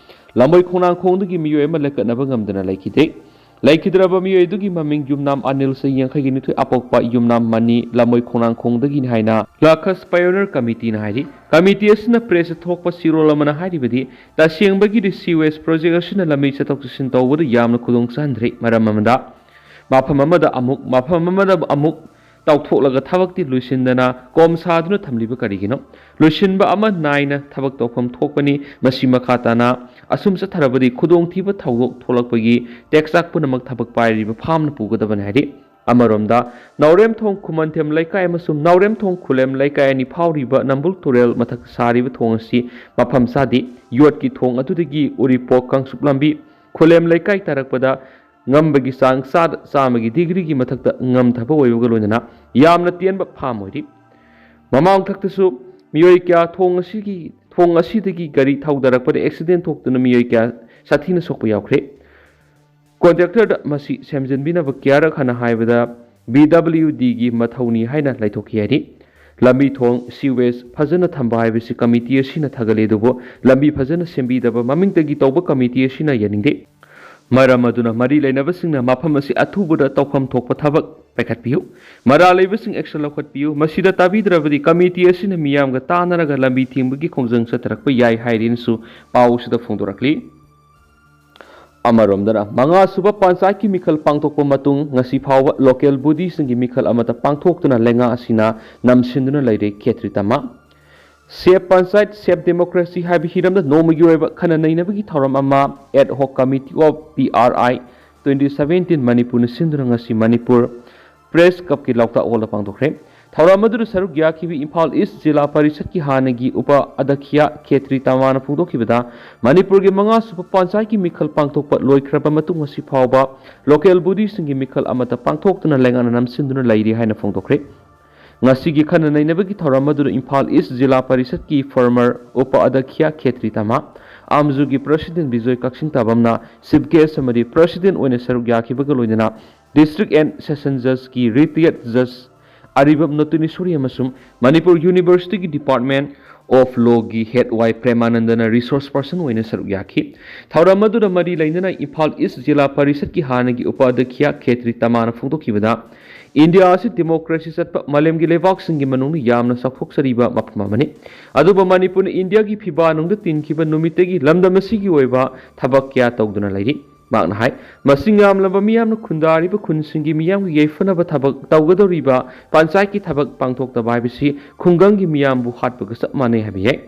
ꯂꯝꯕꯣꯏ ꯈꯣꯡꯅꯥꯡꯈꯣꯡꯗꯒꯤ ꯃꯤꯑꯣꯏ ꯑꯃ ꯂꯦꯞꯀꯠꯅꯕ ꯉꯝꯗꯅ ꯂꯩꯈꯤꯗꯦ꯫ ꯂꯩꯈꯤꯗ꯭ꯔꯕ ꯃꯤꯑꯣꯏ ꯑꯗꯨꯒꯤ ꯃꯃꯤꯡ ꯌꯨꯝꯅꯥꯝ ꯑꯅꯤꯜ, ꯆꯍꯤ ꯌꯥꯡꯈꯩꯒꯤ ꯅꯤꯊꯣꯏ, ꯑꯄꯣꯛꯄ ꯌꯨꯝꯅꯥꯝ ꯃꯅꯤ, ꯂꯝꯕꯣꯏ ꯈꯣꯡꯅꯥꯡꯈꯣꯡꯗꯒꯤꯅꯤ ꯍꯥꯏꯅ Lakhas Pioneer Committee ꯅ ꯍꯥꯏꯔꯤ꯫ Committee ꯑꯁꯤꯅ press ꯇ ꯊꯣꯛꯄ ꯆꯦꯔꯣꯜ ꯑꯃꯅ ꯍꯥꯏꯔꯤꯕꯗꯤ, ꯇꯁꯦꯡꯕꯒꯤꯗꯤ Sewage project ꯑꯁꯤꯅ ꯂꯝꯕꯤ ꯆꯠꯊꯣꯛ ꯆꯠꯁꯤꯟ ꯇꯧꯕꯗ ꯌꯥꯝꯅ ꯈꯨꯗꯣꯡ ꯆꯥꯍꯟꯗ꯭ꯔꯤ꯫ ꯃꯔꯝ ꯑꯃꯗ ꯃꯐꯝ ꯑꯃꯗ ꯑꯃꯨꯛ, ꯃꯐꯝ ꯑꯃꯗ ꯑꯃꯨꯛ ꯇꯥꯎꯊꯣꯛꯂꯒ ꯊꯕꯛꯇꯤ ꯂꯣꯏꯁꯤꯟꯗꯅ ꯀꯣꯝ ꯁꯥꯗꯨꯅ ꯊꯝꯂꯤꯕ ꯀꯔꯤꯒꯤꯅꯣ? ꯂꯣꯏꯁꯤꯟꯕ ꯑꯃ ꯅꯥꯏꯅ ꯊꯕꯛ ꯇꯧꯐꯝ ꯊꯣꯛꯄꯅꯤ꯫ ꯃꯁꯤ ꯃꯈꯥ ꯇꯥꯅ ꯑꯁꯨꯝ ꯆꯠꯊꯔꯕꯗꯤ ꯈꯨꯗꯣꯡꯊꯤꯕ ꯊꯧꯗꯣꯛ ꯊꯣꯛꯂꯛꯄꯒꯤ ꯇꯦꯛꯆꯥꯛ ꯄꯨꯝꯅꯃꯛ ꯊꯕꯛ ꯄꯥꯏꯔꯤꯕ ꯐꯥꯝꯅ ꯄꯨꯒꯗꯕꯅꯤ ꯍꯥꯏꯔꯤ꯫ ꯑꯃꯔꯣꯝꯗ, ꯅꯥꯎꯔꯦꯝꯊꯣꯡ ꯈꯨꯃꯟꯊꯦꯝ ꯂꯩꯀꯥꯏ ꯑꯃꯁꯨꯡ ꯅꯥꯎꯔꯦꯝꯊꯣꯡ ꯈꯨꯂꯦꯝ ꯂꯩꯀꯥꯏ ꯑꯅꯤ ꯐꯥꯎꯔꯤꯕ ꯅꯝꯕꯨꯜ ꯇꯨꯔꯦꯜ ꯃꯊꯛꯇ ꯁꯥꯔꯤꯕ ꯊꯣꯡ ꯑꯁꯤ ꯃꯐꯝ ꯆꯥꯗꯦ꯫ ꯌꯣꯠꯀꯤ ꯊꯣꯡ ꯑꯗꯨꯗꯒꯤ ꯎꯔꯤꯄꯣꯛ ꯀꯥꯡꯆꯨꯞ ꯂꯝꯕꯤ ꯈꯨꯂꯦꯝ ꯂꯩꯀꯥꯏ ꯇꯥꯔꯛꯄꯗ ꯉꯝꯕꯒꯤ ꯆꯥꯡ ꯆꯥꯗ ꯆꯥꯝꯃꯒꯤ degree ꯒꯤ ꯃꯊꯛꯇ ꯉꯝꯊꯕ ꯑꯣꯏꯕꯒ ꯂꯣꯏꯅꯅ ꯌꯥꯝꯅ ꯇꯦꯟꯕ ꯐꯥꯝ ꯑꯣꯏꯔꯤ꯫ ꯃꯃꯥꯡ ꯊꯛꯇꯁꯨ ꯃꯤꯑꯣꯏ ꯀꯌꯥ ꯊꯣꯡ ꯑꯁꯤꯒꯤ, ꯊꯣꯡ ꯑꯁꯤꯗꯒꯤ ꯒꯥꯔꯤ ꯊꯧꯗꯔꯛꯄꯗ accident ꯊꯣꯛꯇꯨꯅ ꯃꯤꯑꯣꯏ ꯀꯌꯥ ꯁꯥꯊꯤꯅ ꯁꯣꯛꯄ ꯌꯥꯎꯈ꯭ꯔꯦ꯫ Contractor ꯗ ꯃꯁꯤ ꯁꯦꯝꯖꯤꯟꯕꯤꯅꯕ ꯀꯌꯥꯔꯛ ꯍꯟꯅ ꯍꯥꯏꯕꯗ ꯕꯤ ꯗꯕ꯭ꯂꯤꯎ ꯗꯤꯒꯤ ꯃꯊꯧꯅꯤ ꯍꯥꯏꯅ ꯂꯩꯊꯣꯛꯈꯤ ꯍꯥꯏꯔꯤ꯫ ꯂꯝꯕꯤ ꯊꯣꯡ, ꯁꯤꯋꯦꯖ ꯐꯖꯅ ꯊꯝꯕ ꯍꯥꯏꯕꯁꯤ ꯀꯃꯤꯇꯤ ꯑꯁꯤꯅ ꯊꯥꯒꯠꯂꯤ, ꯑꯗꯨꯕꯨ ꯂꯝꯕꯤ ꯐꯖꯅ ꯁꯦꯝꯕꯤꯗꯕ, ꯃꯃꯤꯡꯇꯒꯤ ꯇꯧꯕ ꯀꯃꯤꯇꯤ ꯑꯁꯤꯅ ꯌꯥꯅꯤꯡꯗꯦ꯫ ꯃꯔꯝ ꯑꯗꯨꯅ ꯃꯔꯤ ꯂꯩꯅꯕꯁꯤꯡꯅ ꯃꯐꯝ ꯑꯁꯤ ꯑꯊꯨꯕꯗ ꯇꯧꯐꯝ ꯊꯣꯛꯄ ꯊꯕꯛ ꯄꯥꯏꯈꯠꯄꯤꯌꯨ꯫ ꯃꯔꯥꯜ ꯂꯩꯕꯁꯤꯡ action ꯂꯧꯈꯠꯄꯤꯌꯨ꯫ ꯃꯁꯤꯗ ꯇꯥꯕꯤꯗ꯭ꯔꯕꯗꯤ ꯀꯃꯤꯇꯤ ꯑꯁꯤꯅ ꯃꯤꯌꯥꯝꯒ ꯇꯥꯟꯅꯔꯒ ꯂꯝꯕꯤ ꯊꯤꯡꯕꯒꯤ ꯈꯣꯡꯖꯪ ꯆꯠꯊꯔꯛꯄ ꯌꯥꯏ ꯍꯥꯏꯔꯤꯅꯁꯨ ꯄꯥꯎ ꯑꯁꯤꯗ ꯐꯣꯡꯗꯣꯔꯛꯂꯤ꯫ ꯑꯃꯔꯣꯝꯗꯅ, ꯃꯉꯥ ꯁꯨꯕ ꯄꯟꯆꯥꯌꯠꯀꯤ ꯃꯤꯈꯜ ꯄꯥꯡꯊꯣꯛꯄ ꯃꯇꯨꯡ ꯉꯁꯤ ꯐꯥꯎꯕ local bodyꯁꯤꯡꯒꯤ ꯃꯤꯈꯜ ꯑꯃꯠꯇ ꯄꯥꯡꯊꯣꯛꯇꯨꯅ ꯂꯩꯉꯥꯛ ꯑꯁꯤꯅ ꯅꯝꯁꯤꯟꯗꯨꯅ ꯂꯩꯔꯦ ꯈꯦꯇ꯭ꯔꯤ ꯇꯃꯥ꯫ Save Panchayat, Save Democracy ꯍꯥꯏꯕ ꯍꯤꯔꯝꯗ ꯅꯣꯡꯃꯒꯤ ꯑꯣꯏꯕ ꯈꯟꯅ ꯅꯩꯅꯕꯒꯤ ꯊꯧꯔꯝ ꯑꯃ Ad Hoc Committee of P R I twenty seventeen ꯃꯅꯤꯄꯨꯔꯅ ꯁꯤꯟꯗꯨꯅ ꯉꯁꯤ ꯃꯅꯤꯄꯨꯔ Press Clubꯀꯤ ꯂꯧꯇꯥꯛ ꯍꯣꯜꯗ ꯄꯥꯡꯊꯣꯛꯈ꯭ꯔꯦ꯫ ꯊꯧꯔꯝ ꯑꯗꯨꯗ ꯁꯔꯨꯛ ꯌꯥꯈꯤꯕ ꯏꯝꯐꯥꯜ ꯏꯁ ꯖꯤꯂꯥ ꯄꯔꯤꯁꯠꯀꯤ ꯍꯥꯟꯅꯒꯤ ꯎꯄ ꯑꯗꯈ꯭ꯌ ꯈꯦꯇ꯭ꯔꯤ ꯇꯃꯥꯅ ꯐꯣꯡꯗꯣꯛꯈꯤꯕꯗ, ꯃꯅꯤꯄꯨꯔꯒꯤ ꯃꯉꯥ ꯁꯨꯕ ꯄꯟꯆꯥꯌꯠꯀꯤ ꯃꯤꯈꯜ ꯄꯥꯡꯊꯣꯛꯄ ꯂꯣꯏꯈ꯭ꯔꯕ ꯃꯇꯨꯡ ꯉꯁꯤ ꯐꯥꯎꯕ local bodyꯁꯤꯡꯒꯤ ꯃꯤꯈꯜ ꯑꯃꯠꯇ ꯄꯥꯡꯊꯣꯛꯇꯨꯅ ꯂꯩꯉꯥꯛꯅ ꯅꯝꯁꯤꯟꯗꯨꯅ ꯂꯩꯔꯤ ꯍꯥꯏꯅ ꯐꯣꯡꯗꯣꯛꯈ꯭ꯔꯦ꯫ ꯉꯁꯤꯒꯤ ꯈꯟꯅ ꯅꯩꯅꯕꯒꯤ ꯊꯧꯔꯝ ꯑꯗꯨꯗ ꯏꯝꯐꯥꯜ ꯏꯁ ꯖꯤꯂꯥ ꯄꯔꯤꯁꯠꯀꯤ former ꯎꯄ ꯑꯗꯈ꯭ꯌ ꯈꯦꯇ꯭ꯔꯤ ꯇꯃꯥ, ꯑꯥꯝꯖꯨꯒꯤ President ꯕꯤꯖꯣꯏ ꯀꯛꯆꯤꯡ ꯇꯥꯕꯝꯅ Chief Guest ꯑꯃꯗꯤ President ꯑꯣꯏꯅ ꯁꯔꯨꯛ ꯌꯥꯈꯤꯕꯒ ꯂꯣꯏꯅꯅ District and Session Judgeꯀꯤ retired Judge ꯑꯔꯤꯕꯝ ꯅꯣꯇꯨꯅꯤꯁꯣꯔꯤ ꯑꯃꯁꯨꯡ Manipur Universityꯒꯤ Department of Lawꯒꯤ Head Y ꯄ꯭ꯔꯦꯃꯥꯅꯟꯗꯅ resource person ꯑꯣꯏꯅ ꯁꯔꯨꯛ ꯌꯥꯈꯤ꯫ ꯊꯧꯔꯝ ꯑꯗꯨꯗ ꯃꯔꯤ ꯂꯩꯅꯅ ꯏꯝꯐꯥꯜ ꯏꯁ ꯖꯤꯂꯥ ꯄꯔꯤꯁꯠꯀꯤ ꯍꯥꯟꯅꯒꯤ ꯎꯄ ꯑꯗꯈ꯭ꯌ ꯈꯦꯇ꯭ꯔꯤ ꯇꯃꯥꯅ ꯐꯣꯡꯗꯣꯛꯈꯤꯕꯗ, ꯏꯟꯗꯤꯌꯥ ꯑꯁꯤ democracy ꯆꯠꯄ ꯃꯥꯂꯦꯝꯒꯤ ꯂꯩꯕꯥꯛꯁꯤꯡꯒꯤ ꯃꯅꯨꯡꯗ ꯌꯥꯝꯅ ꯆꯥꯎꯊꯣꯛꯆꯔꯤꯕ ꯃꯐꯝ ꯑꯃꯅꯤ꯫ ꯑꯗꯨꯕꯨ ꯃꯅꯤꯄꯨꯔꯅ ꯏꯟꯗꯤꯌꯥꯒꯤ ꯐꯤꯕꯥ ꯅꯨꯡꯗ ꯇꯤꯟꯈꯤꯕ ꯅꯨꯃꯤꯠꯇꯒꯤ ꯂꯝꯗꯝ ꯑꯁꯤꯒꯤ ꯑꯣꯏꯕ ꯊꯕꯛ ꯀꯌꯥ ꯇꯧꯗꯨꯅ ꯂꯩꯔꯤ꯫ ꯃꯍꯥꯛꯅ ꯍꯥꯏ, ꯃꯁꯤꯡ ꯌꯥꯝꯂꯕ ꯃꯤꯌꯥꯝꯅ ꯈꯨꯟꯗꯥꯔꯤꯕ ꯈꯨꯟꯁꯤꯡꯒꯤ ꯃꯤꯌꯥꯝꯒꯤ ꯌꯥꯏꯐꯅꯕ ꯊꯕꯛ ꯇꯧꯒꯗꯧꯔꯤꯕ ꯄꯟꯆꯥꯌꯠꯀꯤ ꯊꯕꯛ ꯄꯥꯡꯊꯣꯛꯇꯕ ꯍꯥꯏꯕꯁꯤ ꯈꯨꯡꯒꯪꯒꯤ ꯃꯤꯌꯥꯝꯕꯨ ꯍꯥꯠꯄꯒ ꯆꯞ ꯃꯥꯟꯅꯩ ꯍꯥꯏꯕ ꯌꯥꯏ꯫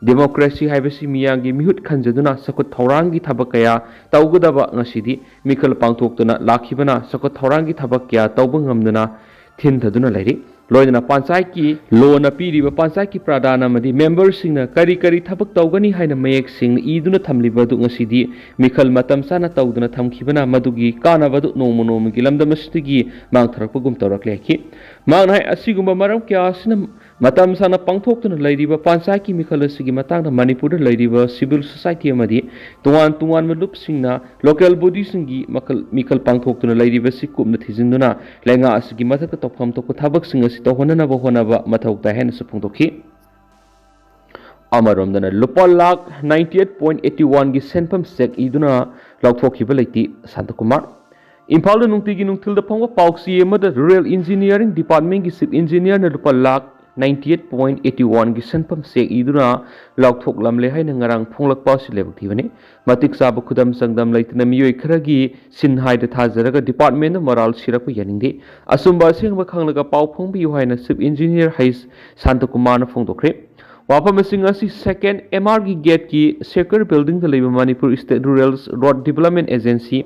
Democracy ꯍꯥꯏꯕꯁꯤ ꯃꯤꯌꯥꯝꯒꯤ ꯃꯤꯍꯨꯠ ꯈꯟꯖꯗꯨꯅ ꯆꯥꯎꯈꯠ ꯊꯧꯔꯥꯡꯒꯤ ꯊꯕꯛ ꯀꯌꯥ ꯇꯧꯒꯗꯕ ꯉꯁꯤꯗꯤ ꯃꯤꯈꯜ ꯄꯥꯡꯊꯣꯛꯇꯨꯅ ꯂꯥꯛꯈꯤꯕꯅ ꯆꯥꯎꯈꯠ ꯊꯧꯔꯥꯡꯒꯤ ꯊꯕꯛ ꯀꯌꯥ ꯇꯧꯕ ꯉꯝꯗꯅ ꯊꯤꯟꯊꯗꯨꯅ ꯂꯩꯔꯤ꯫ ꯂꯣꯏꯅꯅ ꯄꯟꯆꯥꯌꯠꯀꯤ ꯂꯣꯅ ꯄꯤꯔꯤꯕ ꯄꯟꯆꯥꯌꯠꯀꯤ ꯄ꯭ꯔꯙꯥꯟ ꯑꯃꯗꯤ memberꯁꯤꯡꯅ ꯀꯔꯤ ꯀꯔꯤ ꯊꯕꯛ ꯇꯧꯒꯅꯤ ꯍꯥꯏꯅ ꯃꯌꯦꯛ ꯁꯦꯡꯅ ꯏꯗꯨꯅ ꯊꯝꯂꯤꯕ ꯑꯗꯨ ꯉꯁꯤꯗꯤ ꯃꯤꯈꯜ ꯃꯇꯝ ꯆꯥꯅ ꯇꯧꯗꯅ ꯊꯝꯈꯤꯕꯅ ꯃꯗꯨꯒꯤ ꯀꯥꯟꯅꯕ ꯑꯗꯨ ꯅꯣꯡꯃ ꯅꯣꯡꯃꯒꯤ ꯂꯝꯗꯝ ꯑꯁꯤꯗꯒꯤ ꯃꯥꯡꯊꯔꯛꯄꯒꯨꯝ ꯇꯧꯔꯛꯂꯦ ꯍꯥꯏꯈꯤ꯫ ꯃꯍꯥꯛꯅ ꯍꯥꯏ, ꯑꯁꯤꯒꯨꯝꯕ ꯃꯔꯝ ꯀꯌꯥ ꯑꯁꯤꯅ ꯃꯇꯝ ꯁꯥꯡꯅ ꯄꯥꯡꯊꯣꯛꯇꯨꯅ ꯂꯩꯔꯤꯕ ꯄꯟꯆꯥꯌꯠꯀꯤ ꯃꯤꯈꯜ ꯑꯁꯤꯒꯤ ꯃꯇꯥꯡꯗ ꯃꯅꯤꯄꯨꯔꯗ ꯂꯩꯔꯤꯕ civil society ꯑꯃꯗꯤ ꯇꯣꯉꯥꯟ ꯇꯣꯉꯥꯟꯕ ꯂꯨꯞꯁꯤꯡꯅ local bodyꯁꯤꯡꯒꯤ ꯃꯈꯜ ꯃꯤꯈꯜ ꯄꯥꯡꯊꯣꯛꯇꯨꯅ ꯂꯩꯔꯤꯕꯁꯤ ꯀꯨꯞꯅ ꯊꯤꯖꯤꯟꯗꯨꯅ ꯂꯩꯉꯥꯛ ꯑꯁꯤꯒꯤ ꯃꯊꯛꯇ ꯇꯧꯐꯝ ꯊꯣꯛꯄ ꯊꯕꯛꯁꯤꯡ ꯑꯁꯤ ꯇꯧꯍꯟꯅꯅꯕ ꯍꯣꯠꯅꯕ ꯃꯊꯧ ꯇꯥꯏ ꯍꯥꯏꯅꯁꯨ ꯐꯣꯡꯗꯣꯛꯈꯤ꯫ ꯑꯃꯔꯣꯝꯗꯅ ꯂꯨꯄꯥ lakh ninety eight point eighty oneꯒꯤ ꯁꯦꯟꯐꯝ ꯆꯦꯛ ꯏꯗꯨꯅ ꯂꯥꯎꯊꯣꯛꯈꯤꯕ ꯂꯩꯇꯦ ꯁꯥꯟꯇꯀꯨꯃꯥꯔ꯫ ꯏꯝꯐꯥꯜꯗ ꯅꯨꯡꯇꯤꯒꯤ ꯅꯨꯡꯊꯤꯜꯗ ꯐꯪꯕ ꯄꯥꯎꯆꯦ ꯑꯃꯗ Rural Engineering Departmentꯀꯤ Chief Engineerꯅ ꯂꯨꯄꯥ lakh ninety eight point eighty oneꯒꯤ ꯁꯦꯟꯐꯝ ꯆꯦꯛ ꯏꯗꯨꯅ ꯂꯥꯎꯊꯣꯛꯂꯝꯂꯦ ꯍꯥꯏꯅ ꯉꯔꯥꯡ ꯐꯣꯡꯂꯛꯄ ꯑꯁꯤ ꯂꯥꯏꯕꯛ ꯊꯤꯕꯅꯤ꯫ ꯃꯇꯤꯛ ꯆꯥꯕ ꯈꯨꯗꯝ ꯆꯥꯡꯗꯝ ꯂꯩꯇꯅ ꯃꯤꯑꯣꯏ ꯈꯔꯒꯤ ꯁꯤꯟ ꯍꯥꯏꯗ ꯊꯥꯖꯔꯒ departmentꯅ ꯃꯔꯥꯜ ꯁꯤꯔꯛꯄ ꯌꯥꯅꯤꯡꯗꯦ꯫ ꯑꯆꯨꯝꯕ ꯑꯁꯦꯡꯕ ꯈꯪꯂꯒ ꯄꯥꯎ ꯐꯣꯡꯕꯤꯌꯨ ꯍꯥꯏꯅ Chief Engineer ꯍꯩꯁ ꯁꯥꯟꯇꯀꯨꯃꯥꯔꯅ ꯐꯣꯡꯗꯣꯛꯈ꯭ꯔꯦ꯫ ꯋꯥꯐꯝꯁꯤꯡ ꯑꯁꯤ second MRꯒꯤ gateꯀꯤ Shaker Buildingꯗ ꯂꯩꯕ Manipur State Rural Road Development Agency,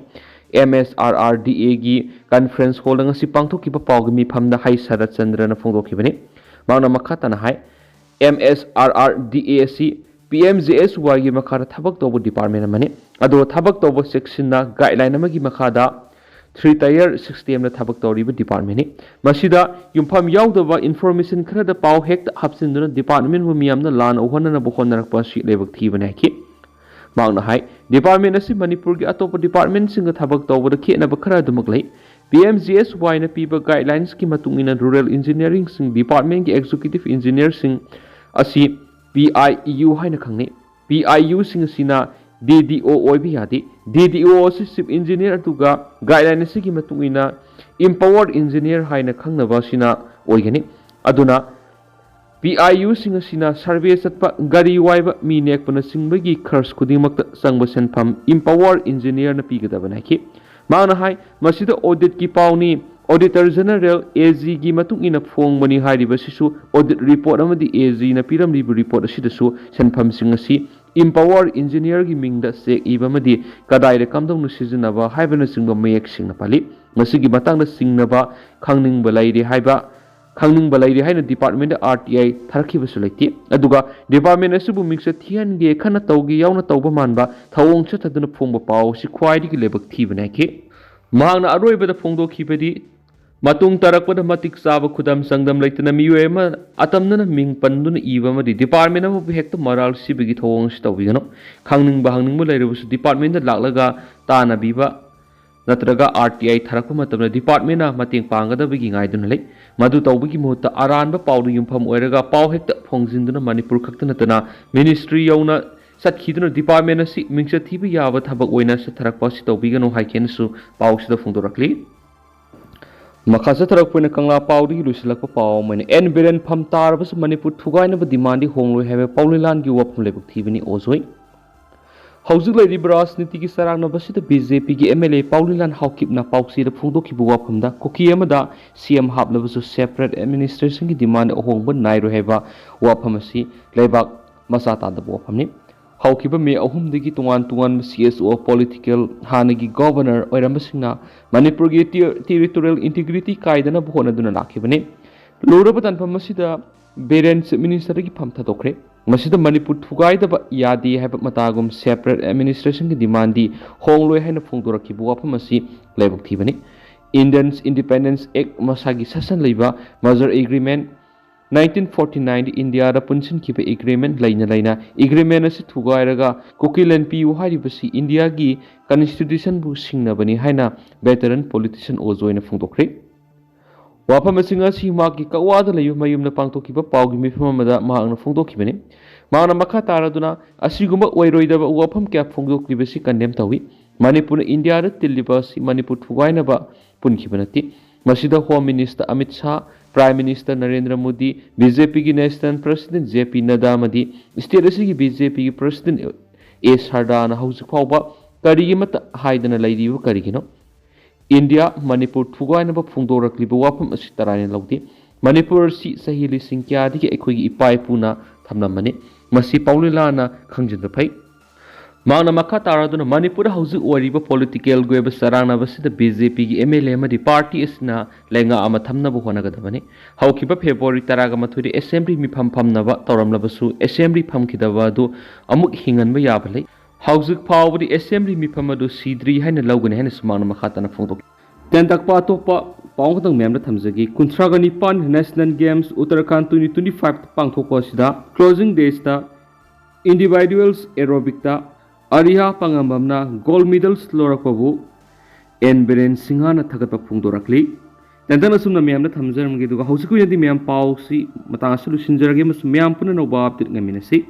MSRRDAꯒꯤ conference hallꯗ ꯉꯁꯤ ꯄꯥꯡꯊꯣꯛꯈꯤꯕ ꯄꯥꯎꯒꯤ ꯃꯤꯐꯝꯗ ꯍꯩꯁ ꯁꯔꯠ ꯆꯟꯗ꯭ꯔꯅ ꯐꯣꯡꯗꯣꯛꯈꯤꯕꯅꯤ꯫ ꯃꯍꯥꯛꯅ ꯃꯈꯥ ꯇꯥꯅ ꯍꯥꯏ, MSRRDA ꯑꯁꯤ PMGSYꯒꯤ ꯃꯈꯥꯗ ꯊꯕꯛ ꯇꯧꯕ department ꯑꯃꯅꯤ꯫ ꯑꯗꯨꯒ ꯊꯕꯛ ꯇꯧꯕ sectionꯅ guideline ꯑꯃꯒꯤ ꯃꯈꯥꯗ three tier systemꯗ ꯊꯕꯛ ꯇꯧꯔꯤꯕ departmentꯅꯤ꯫ ꯃꯁꯤꯗ ꯌꯨꯝꯐꯝ ꯌꯥꯎꯗꯕ information ꯈꯔꯗ ꯄꯥꯎ ꯍꯦꯛꯇ ꯍꯥꯞꯆꯤꯟꯗꯨꯅ departmentꯕꯨ ꯃꯤꯌꯥꯝꯅ ꯂꯥꯟꯅ ꯎꯍꯟꯅꯅꯕ ꯍꯣꯠꯅꯔꯛꯄ ꯑꯁꯤ ꯂꯥꯏꯕꯛ ꯊꯤꯕꯅꯤ ꯍꯥꯏꯈꯤ꯫ ꯃꯍꯥꯛꯅ ꯍꯥꯏ, department ꯑꯁꯤ ꯃꯅꯤꯄꯨꯔꯒꯤ ꯑꯇꯣꯞꯄ departmentꯁꯤꯡꯒ ꯊꯕꯛ ꯇꯧꯕꯗ ꯈꯦꯠꯅꯕ ꯈꯔ ꯑꯗꯨꯃꯛ ꯂꯩ꯫ PMGSYꯅ ꯄꯤꯕ guidelinesꯀꯤ ꯃꯇꯨꯡ ꯏꯟꯅ Rural Engineeringꯁꯤꯡ departmentꯀꯤ executive engineerꯁꯤꯡ ꯑꯁꯤ PIEU ꯍꯥꯏꯅ ꯈꯪꯅꯩ꯫ PIUꯁꯤꯡ ꯑꯁꯤꯅ DDO ꯑꯣꯏꯕ ꯌꯥꯗꯦ꯫ DDO ꯑꯁꯤ Chief Engineer ꯑꯗꯨꯒ guideline ꯑꯁꯤꯒꯤ ꯃꯇꯨꯡ ꯏꯟꯅ empowered engineer ꯍꯥꯏꯅ ꯈꯪꯅꯕ ꯑꯁꯤꯅ ꯑꯣꯏꯒꯅꯤ꯫ ꯑꯗꯨꯅ PIUꯁꯤꯡ ꯑꯁꯤꯅ survey ꯆꯠꯄ, ꯒꯥꯔꯤ ꯋꯥꯏꯕ, ꯃꯤ ꯅꯦꯛꯄꯅꯆꯤꯡꯕꯒꯤ ꯈꯔꯆ ꯈꯨꯗꯤꯡꯃꯛꯇ ꯆꯪꯕ ꯁꯦꯟꯐꯝ empowered engineerꯅ ꯄꯤꯒꯗꯕꯅꯤ ꯍꯥꯏꯈꯤ꯫ ꯃꯍꯥꯛꯅ ꯍꯥꯏ, ꯃꯁꯤꯗ auditꯀꯤ ꯄꯥꯎꯅꯤ, Auditor General, AGꯒꯤ ꯃꯇꯨꯡ ꯏꯟꯅ ꯐꯣꯡꯕꯅꯤ ꯍꯥꯏꯔꯤꯕꯁꯤꯁꯨ audit report ꯑꯃꯗꯤ AGꯅ ꯄꯤꯔꯝꯂꯤꯕ report ꯑꯁꯤꯗꯁꯨ ꯁꯦꯟꯐꯝꯁꯤꯡ ꯑꯁꯤ empowered engineerꯒꯤ ꯃꯤꯡꯗ ꯆꯦꯛ ꯏꯕ ꯑꯃꯗꯤ ꯀꯗꯥꯏꯗ ꯀꯝꯗꯧꯅ ꯁꯤꯖꯤꯟꯅꯕ ꯍꯥꯏꯕꯅꯆꯤꯡꯕ ꯃꯌꯦꯛ ꯁꯦꯡꯅ ꯄꯜꯂꯤ꯫ ꯃꯁꯤꯒꯤ ꯃꯇꯥꯡꯗ ꯆꯤꯡꯅꯕ ꯈꯪꯅꯤꯡꯕ ꯂꯩꯔꯦ ꯍꯥꯏꯕ, ꯈꯪꯅꯤꯡꯕ ꯂꯩꯔꯦ ꯍꯥꯏꯅ departmentꯗ RTI ꯊꯥꯔꯛꯈꯤꯕꯁꯨ ꯂꯩꯇꯦ꯫ ꯑꯗꯨꯒ department ꯑꯁꯤꯕꯨ ꯃꯤꯡꯆꯠ ꯊꯤꯍꯟꯒꯦ, ꯈꯟꯅ ꯇꯧꯒꯦ ꯌꯥꯎꯅ ꯇꯧꯕ ꯃꯥꯟꯕ ꯊꯧꯑꯣꯡ ꯆꯠꯊꯗꯨꯅ ꯐꯣꯡꯕ ꯄꯥꯎ ꯑꯁꯤ ꯈ꯭ꯋꯥꯏꯗꯒꯤ ꯂꯥꯏꯕꯛ ꯊꯤꯕꯅꯤ ꯍꯥꯏꯈꯤ꯫ ꯃꯍꯥꯛꯅ ꯑꯔꯣꯏꯕꯗ ꯐꯣꯡꯗꯣꯛꯈꯤꯕꯗꯤ, ꯃꯇꯨꯡ ꯇꯥꯔꯛꯄꯗ ꯃꯇꯤꯛ ꯆꯥꯕ ꯈꯨꯗꯝ ꯆꯥꯡꯗꯝ ꯂꯩꯇꯅ ꯃꯤꯑꯣꯏ ꯑꯃ ꯑꯇꯝꯅꯅ ꯃꯤꯡ ꯄꯟꯗꯨꯅ ꯏꯕ ꯑꯃꯗꯤ department ꯑꯃꯕꯨ ꯍꯦꯛꯇ ꯃꯔꯥꯜ ꯁꯤꯕꯒꯤ ꯊꯧꯑꯣꯡ ꯑꯁꯤ ꯇꯧꯕꯤꯒꯅꯨ꯫ ꯈꯪꯅꯤꯡꯕ ꯍꯪꯅꯤꯡꯕ ꯂꯩꯔꯕꯁꯨ departmentꯗ ꯂꯥꯛꯂꯒ ꯇꯥꯟꯅꯕꯤꯕ ꯅꯠꯇ꯭ꯔꯒ R T I ꯊꯥꯔꯛꯄ ꯃꯇꯝꯗ departmentꯅ ꯃꯇꯦꯡ ꯄꯥꯡꯒꯗꯕꯒꯤ ꯉꯥꯏꯗꯨꯅ ꯂꯩ꯫ ꯃꯗꯨ ꯇꯧꯕꯒꯤ ꯃꯍꯨꯠꯇ ꯑꯔꯥꯟꯕ ꯄꯥꯎꯗ ꯌꯨꯝꯐꯝ ꯑꯣꯏꯔꯒ ꯄꯥꯎ ꯍꯦꯛꯇ ꯐꯣꯡꯖꯤꯟꯗꯨꯅ ꯃꯅꯤꯄꯨꯔ ꯈꯛꯇ ꯅꯠꯇꯅ ministry ꯌꯧꯅ ꯆꯠꯈꯤꯗꯨꯅ department ꯑꯁꯤ ꯃꯤꯡꯆꯠ ꯊꯤꯕ ꯌꯥꯕ ꯊꯕꯛ ꯑꯣꯏꯅ ꯆꯠꯊꯔꯛꯄ ꯑꯁꯤ ꯇꯧꯕꯤꯒꯅꯨ ꯍꯥꯏꯈꯤꯅꯁꯨ ꯄꯥꯎꯁꯤꯗ ꯐꯣꯡꯗꯣꯔꯛꯂꯤ꯫ ꯃꯈꯥ ꯆꯠꯊꯔꯛꯄ ꯑꯣꯏꯅ ꯀꯪꯂꯥ ꯄꯥꯎꯗꯒꯤ ꯂꯣꯏꯁꯤꯜꯂꯛꯄ ꯄꯥꯎ ꯑꯃ ꯑꯣꯏꯅ ꯑꯦꯟ ꯕꯤꯔꯦꯟ ꯐꯝ ꯇꯥꯔꯕꯁꯨ ꯃꯅꯤꯄꯨꯔ ꯊꯨꯒꯥꯏꯅꯕ demandꯗꯤ ꯍꯣꯡꯂꯣꯏ ꯍꯥꯏꯕ ꯄꯥꯎꯂꯤꯂꯥꯟꯒꯤ ꯋꯥꯐꯝ ꯂꯥꯏꯕꯛ ꯊꯤꯕꯅꯤ ꯑꯣꯖꯣꯏ꯫ ꯍꯧꯖꯤꯛ ꯂꯩꯔꯤꯕ ꯔꯥꯖꯅꯤꯇꯤꯒꯤ ꯆꯔꯥꯡꯅꯕꯁꯤꯗ BJPꯒꯤ MLA ꯄꯥꯎꯂꯤꯂꯥꯟ ꯍꯥꯎꯀꯤꯞꯅ ꯄꯥꯎꯆꯦꯗ ꯐꯣꯡꯗꯣꯛꯈꯤꯕ ꯋꯥꯐꯝꯗ ꯀꯨꯀꯤ ꯑꯃꯗ CM ꯍꯥꯞꯂꯕꯁꯨ separate administrationꯒꯤ demandꯗ ꯑꯍꯣꯡꯕ ꯅꯥꯏꯔꯣꯏ ꯍꯥꯏꯕ ꯋꯥꯐꯝ ꯑꯁꯤ ꯂꯩꯕꯥꯛ ꯃꯆꯥ ꯇꯥꯗꯕ ꯋꯥꯐꯝꯅꯤ꯫ ꯍꯧꯈꯤꯕ ꯃꯦ ꯑꯍꯨꯝꯗꯒꯤ ꯇꯣꯉꯥꯟ ꯇꯣꯉꯥꯟꯕ CSO political ꯍꯥꯟꯅꯒꯤ governor ꯑꯣꯏꯔꯝꯕꯁꯤꯡꯅ ꯃꯅꯤꯄꯨꯔꯒꯤ ter-, territorial integrity ꯀꯥꯏꯗꯅꯕ ꯍꯣꯠꯅꯗꯨꯅ ꯂꯥꯛꯈꯤꯕꯅꯤ꯫ ꯂꯨꯔꯕ ꯇꯥꯟꯐꯝ ꯑꯁꯤꯗ ꯕꯤꯔꯦꯟ Chief Ministerꯗꯒꯤ ꯐꯝ ꯊꯥꯗꯣꯛꯈ꯭ꯔꯦ꯫ ꯃꯁꯤꯗ ꯃꯅꯤꯄꯨꯔ ꯊꯨꯒꯥꯏꯗꯕ ꯌꯥꯗꯦ ꯍꯥꯏꯕ ꯃꯇꯥꯒꯨꯝ separate administrationꯒꯤ demandꯗꯤ ꯍꯣꯡꯂꯣꯏ ꯍꯥꯏꯅ ꯐꯣꯡꯗꯣꯔꯛꯈꯤꯕ ꯋꯥꯐꯝ ꯑꯁꯤ ꯂꯥꯏꯕꯛ ꯊꯤꯕꯅꯤ꯫ Indians Independence Act ꯃꯁꯥꯒꯤ ꯁꯦꯁꯟ ꯂꯩꯕ merger agreement nineteen forty nineꯗ ꯏꯟꯗꯤꯌꯥꯗ ꯄꯨꯟꯁꯤꯟꯈꯤꯕ agreement ꯂꯩꯅ ꯂꯩꯅ agreement ꯑꯁꯤ ꯊꯨꯒꯥꯏꯔꯒ ꯀꯨꯀꯤꯂꯦꯟ ꯄꯤꯌꯨ ꯍꯥꯏꯔꯤꯕꯁꯤ ꯏꯟꯗꯤꯌꯥꯒꯤ constitutionꯕꯨ ꯁꯤꯡꯅꯕꯅꯤ ꯍꯥꯏꯅ veteran politician ꯑꯣꯖꯣꯏꯅ ꯐꯣꯡꯗꯣꯛꯈ꯭ꯔꯦ꯫ ꯋꯥꯐꯝꯁꯤꯡ ꯑꯁꯤ ꯃꯍꯥꯛꯀꯤ ꯀꯛꯋꯥꯗ ꯂꯩꯕ ꯃꯌꯨꯝꯗ ꯄꯥꯡꯊꯣꯛꯈꯤꯕ ꯄꯥꯎꯒꯤ ꯃꯤꯐꯝ ꯑꯃꯗ ꯃꯍꯥꯛꯅ ꯐꯣꯡꯗꯣꯛꯈꯤꯕꯅꯤ꯫ ꯃꯍꯥꯛꯅ ꯃꯈꯥ ꯇꯥꯔꯗꯨꯅ ꯑꯁꯤꯒꯨꯝꯕ ꯑꯣꯏꯔꯣꯏꯗꯕ ꯋꯥꯐꯝ ꯀꯌꯥ ꯐꯣꯡꯗꯣꯛꯂꯤꯕꯁꯤ condemn ꯇꯧꯏ꯫ ꯃꯅꯤꯄꯨꯔꯅ ꯏꯟꯗꯤꯌꯥꯗ ꯇꯤꯜꯂꯤꯕ ꯑꯁꯤ ꯃꯅꯤꯄꯨꯔ ꯊꯨꯒꯥꯏꯅꯕ ꯄꯨꯟꯈꯤꯕ ꯅꯠꯇꯦ꯫ ꯃꯁꯤꯗ Home Minister Amit Shah, Prime Minister Narendra Modi, BJPꯒꯤ National President J P ꯅꯗ꯭ꯗꯥ ꯑꯃꯗꯤ state ꯑꯁꯤꯒꯤ BJPꯒꯤ President A ꯁꯔꯗꯥꯅ ꯍꯧꯖꯤꯛ ꯐꯥꯎꯕ ꯀꯔꯤ ꯑꯃꯠꯇ ꯍꯥꯏꯗꯅ ꯂꯩꯔꯤꯕ ꯀꯔꯤꯒꯤꯅꯣ? ꯏꯟꯗꯤꯌꯥ ꯃꯅꯤꯄꯨꯔ ꯊꯨꯒꯥꯏꯅꯕ ꯐꯣꯡꯗꯣꯔꯛꯂꯤꯕ ꯋꯥꯐꯝ ꯑꯁꯤ ꯇꯔꯥꯏꯅ ꯂꯧꯗꯦ꯫ ꯃꯅꯤꯄꯨꯔ ꯑꯁꯤ ꯆꯍꯤ ꯂꯤꯁꯤꯡ ꯀꯌꯥꯗꯒꯤ ꯑꯩꯈꯣꯏꯒꯤ ꯏꯄꯥ ꯏꯄꯨꯅ ꯊꯝꯂꯝꯕꯅꯤ꯫ ꯃꯁꯤ ꯄꯥꯎꯂꯤꯂꯥꯅ ꯈꯪꯖꯤꯟꯕ ꯐꯩ꯫ ꯃꯍꯥꯛꯅ ꯃꯈꯥ ꯇꯥꯔꯗꯨꯅ ꯃꯅꯤꯄꯨꯔꯗ ꯍꯧꯖꯤꯛ ꯑꯣꯏꯔꯤꯕ politicalꯒꯤ ꯑꯣꯏꯕ ꯆꯔꯥꯡꯅꯕꯁꯤꯗ BJPꯒꯤ MLA ꯑꯃꯗꯤ party ꯑꯁꯤꯅ ꯂꯩꯉꯥꯛ ꯑꯃ ꯊꯝꯅꯕ ꯍꯣꯠꯅꯒꯗꯕꯅꯤ꯫ ꯍꯧꯈꯤꯕ February ꯇꯔꯥꯒ ꯃꯥꯊꯣꯏꯗ assembly ꯃꯤꯐꯝ ꯐꯝꯅꯕ ꯇꯧꯔꯝꯂꯕꯁꯨ assembly ꯐꯝꯈꯤꯗꯕ ꯑꯗꯨ ꯑꯃꯨꯛ ꯍꯤꯡꯍꯟꯕ ꯌꯥꯕ ꯂꯩ꯫ ꯍꯧꯖꯤꯛ ꯐꯥꯎꯕꯗꯤ assembly ꯃꯤꯐꯝ ꯑꯗꯨ ꯁꯤꯗ꯭ꯔꯤ ꯍꯥꯏꯅ ꯂꯧꯒꯅꯤ ꯍꯥꯏꯅꯁꯨ ꯃꯍꯥꯛꯅ ꯃꯈꯥ ꯇꯥꯅ ꯐꯣꯡꯗꯣꯛꯈꯤ꯫ ꯇꯦꯟꯇꯛꯄ ꯑꯇꯣꯞꯄ ꯄꯥꯎ ꯈꯛꯇꯪ ꯃꯌꯥꯝꯗ ꯊꯝꯖꯒꯦ꯫ ꯀꯨꯟꯊ꯭ꯔꯥꯒ ꯅꯤꯄꯥꯟ National Games Uttarakhand twenty twenty-five ꯄꯥꯡꯊꯣꯛꯄ ꯑꯁꯤꯗ closing dayꯁꯇ individuals aerobicꯇ ꯑꯔꯤꯌꯥ ꯄꯥꯉꯝꯕꯝꯅ gold medals ꯂꯧꯔꯛꯄꯕꯨ ꯑꯦꯟ ꯕꯤꯔꯦꯟ ꯁꯤꯡꯍꯅ ꯊꯥꯒꯠꯄ ꯐꯣꯡꯗꯣꯔꯛꯂꯤ꯫ ꯇꯦꯟꯇꯛꯅ ꯑꯁꯨꯝꯅ ꯃꯌꯥꯝꯗ ꯊꯝꯖꯔꯝꯒꯦ, ꯑꯗꯨꯒ ꯍꯧꯖꯤꯛꯀꯤ ꯑꯣꯏꯅꯗꯤ ꯃꯌꯥꯝ ꯄꯥꯎꯁꯤ ꯃꯇꯥꯡ ꯑꯁꯤꯗ ꯂꯣꯏꯁꯤꯟꯖꯔꯒꯦ ꯑꯃꯁꯨꯡ ꯃꯌꯥꯝ ꯄꯨꯟꯅ ꯑꯅꯧꯕ update ꯉꯥꯏꯃꯤꯟꯅꯁꯤ꯫